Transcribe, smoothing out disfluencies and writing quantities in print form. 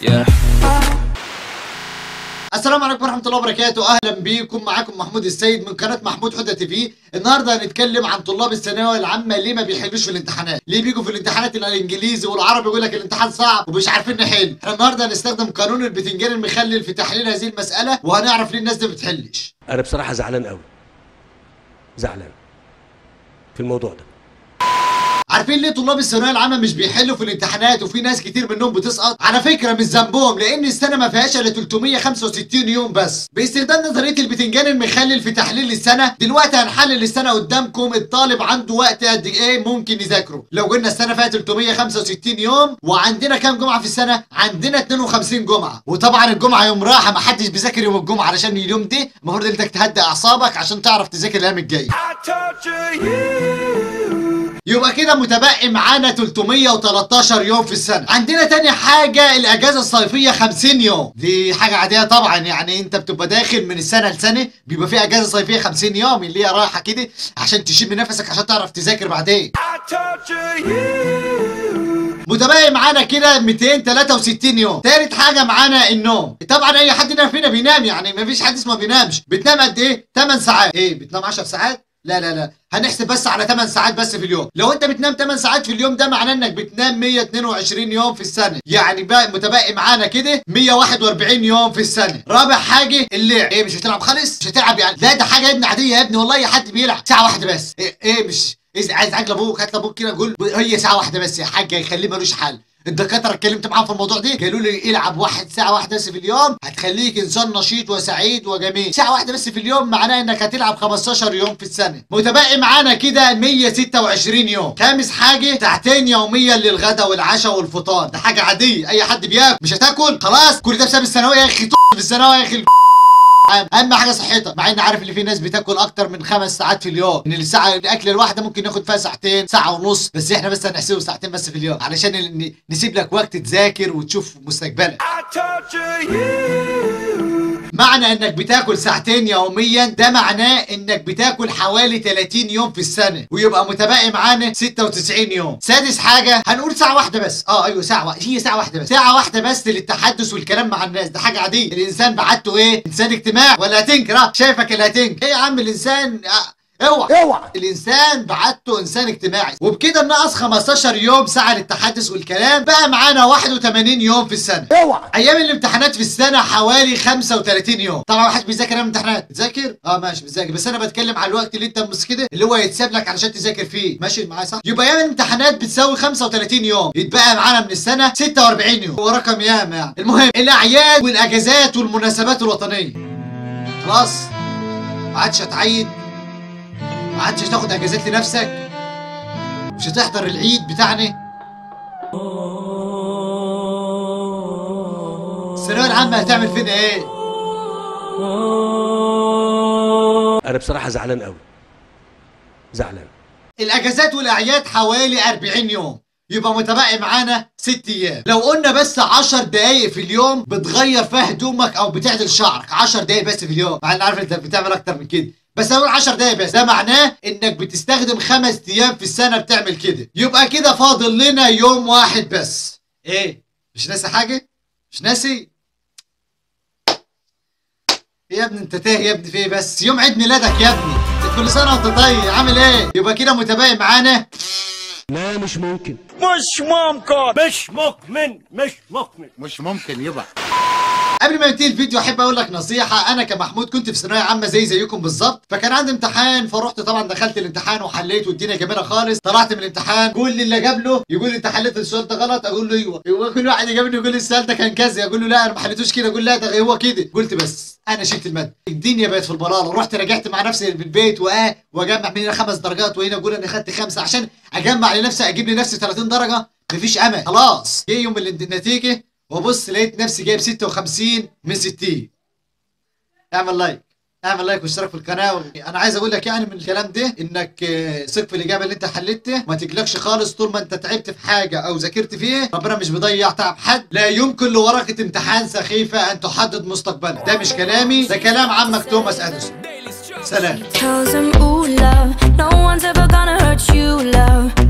Yeah. السلام عليكم ورحمة الله وبركاته، أهلا بيكم. معاكم محمود السيد من قناة محمود حودة TV. النهارده هنتكلم عن طلاب الثانوية العامة ليه ما بيحلوش في الامتحانات، ليه بيجوا في الامتحانات الإنجليزي والعربي يقول لك الامتحان صعب ومش عارفين نحل. احنا النهارده هنستخدم قانون البتنجان المخلل في تحليل هذه المسألة وهنعرف ليه الناس دي ما بتحلش. أنا بصراحة زعلان قوي، زعلان في الموضوع ده. عارفين ليه طلاب الثانوية العامة مش بيحلوا في الامتحانات وفي ناس كتير منهم بتسقط؟ على فكرة مش ذنبهم، لان السنة ما فيهاش الا 365 يوم بس. باستخدام نظرية البتنجان المخلل في تحليل السنة، دلوقتي هنحلل السنة قدامكم. الطالب عنده وقت قد ايه ممكن يذاكره؟ لو قلنا السنة فيها 365 يوم وعندنا كام جمعه في السنة؟ عندنا 52 جمعه، وطبعا الجمعة يوم راحة، ما حدش بيذاكر يوم الجمعة علشان اليوم ده المفروض انك تهدي اعصابك عشان تعرف تذاكر الايام الجاية. يبقى كده متبقي معانا 313 يوم في السنة. عندنا تاني حاجة الأجازة الصيفية 50 يوم، دي حاجة عادية طبعا، يعني أنت بتبقى داخل من السنة لسنة بيبقى في أجازة صيفية 50 يوم اللي هي رايحة كده عشان تشم نفسك عشان تعرف تذاكر بعدين. متبقي معانا كده 263 يوم. تالت حاجة معانا النوم، طبعا أي حد فينا بينام، يعني مفيش حد اسمه بينامش. بتنام قد إيه؟ 8 ساعات. إيه بتنام 10 ساعات؟ لا لا لا، هنحسب بس على 8 ساعات بس في اليوم. لو انت بتنام 8 ساعات في اليوم ده معناه انك بتنام 122 يوم في السنة، يعني بقى متبقي معانا كده 141 يوم في السنة. رابع حاجة اللعب. ايه مش هتلعب خالص؟ مش هتلعب يعني؟ لا ده حاجة يا ابني عادية يا ابني، والله اي حد بيلعب ساعة واحدة بس. ايه مش عايز عجله ابوك؟ هات لابوك كده قول هي ساعة واحدة بس يا حاج هيخليه ملوش حل. الدكاترة اتكلمت معاهم في الموضوع ده قالوا لي العب واحد ساعة واحدة بس في اليوم هتخليك انسان نشيط وسعيد وجميل. ساعة واحدة بس في اليوم معناها انك هتلعب 15 يوم في السنة. متبقي معانا كده 126 يوم. خامس حاجة ساعتين يوميا للغداء والعشاء والفطار، ده حاجة عادية اي حد بياكل. مش هتاكل خلاص؟ كل ده بسبب الثانوية يا اخي، في الثانوية يا اخي. اهم حاجة صحتك، مع ان عارف ان في ناس بتاكل اكتر من 5 ساعات في اليوم، ان الساعة الاكل الواحدة ممكن ياخد فيها ساعتين، ساعة ونص، بس احنا بس هنحسبه ساعتين بس في اليوم علشان نسيب لك وقت تذاكر وتشوف مستقبلك. معنى انك بتاكل ساعتين يوميا ده معناه انك بتاكل حوالي 30 يوم في السنة، ويبقى متبقي معانا 96 يوم. سادس حاجة هنقول ساعة واحدة بس، ايوه ساعة واحدة، هي ساعة واحدة بس، ساعة واحدة بس للتحدث والكلام مع الناس، ده حاجة عادية. الانسان بعادته ايه؟ انسان اجتماعي ولا هتنكر؟ شايفك اللي هتنكر. ايه يا عم الانسان؟ اوعى اوعى، الانسان بعادته انسان اجتماعي. وبكده نقص 15 يوم ساعة للتحدث والكلام، بقى معانا 81 يوم في السنة. اوعى. ايام الامتحانات في السنة حوالي 35 يوم. طبعا ما حدش بيذاكر ايام الامتحانات. بتذاكر؟ ماشي بتذاكر، بس انا بتكلم على الوقت اللي انت مش كده اللي هو يتساب لك علشان تذاكر فيه. ماشي معايا صح؟ يبقى ايام الامتحانات بتساوي 35 يوم، يتبقى معانا من السنة 46 يوم. هو رقم ياما يعني. المهم الاعياد والاجازات والمناسبات الوطنية. خلاص ما عادش هتعيد، ما عادش تاخد اجازات لنفسك، مش هتحضر العيد بتاعنا. الثانوية العامة هتعمل فينا ايه؟ انا بصراحة زعلان قوي، زعلان. الاجازات والاعياد حوالي 40 يوم، يبقى متبقي معانا 6 ايام. لو قلنا بس 10 دقايق في اليوم بتغير فيها هدومك او بتعدل شعرك، 10 دقايق بس في اليوم، مع ان عارف انت بتعمل اكتر من كده، بس اقول 10 دقايق بس، ده معناه انك بتستخدم 5 ايام في السنة بتعمل كده. يبقى كده فاضل لنا يوم واحد بس. ايه؟ مش ناسي حاجة؟ مش ناسي؟ ايه يا ابني انت تايه يا ابني في ايه بس؟ يوم عيد ميلادك يا ابني، كل سنة وانت طيب، عامل ايه؟ يبقى كده متباين معانا. لا مش ممكن، مش ممكن، مش مؤمن، مش مؤمن، مش ممكن. يبقى قبل ما ينتهي الفيديو احب اقول لك نصيحة. انا كمحمود كنت في ثانوية عامة زي زيكم بالظبط، فكان عندي امتحان، فروحت طبعا دخلت الامتحان وحليت والدنيا جميلة خالص. طلعت من الامتحان كل اللي جاب يقول لي انت حليت السؤال ده غلط، اقول له ايوه. كل واحد يجابني يقول لي السؤال ده كان كذا، اقول له لا انا ما حليتوش كده، اقول لا ده هو كده. قلت بس انا شلت المادة، الدنيا بقت في البلاله. رحت رجعت مع نفسي في البيت واجمع من هنا 5 درجات وهنا اقول انا خدت 5 عشان اجمع لنفسي اجيب لنفسي 30 درجه. مفيش امل خلاص. جه يوم النتيجة وابص لقيت نفسي جايب 56 من 60. اعمل like، اعمل like واشترك في القناة. انا عايز اقول لك يعني من الكلام ده انك ثق في الاجابة اللي انت حلتها، ما تقلقش خالص. طول ما انت تعبت في حاجة او ذاكرت فيها ربنا مش بيضيع تعب حد. لا يمكن لورقه امتحان سخيفة ان تحدد مستقبلك. ده مش كلامي، ده كلام عمك توماس اديسون. سلام. Tells him, ooh, love, no one's ever gonna hurt you, love.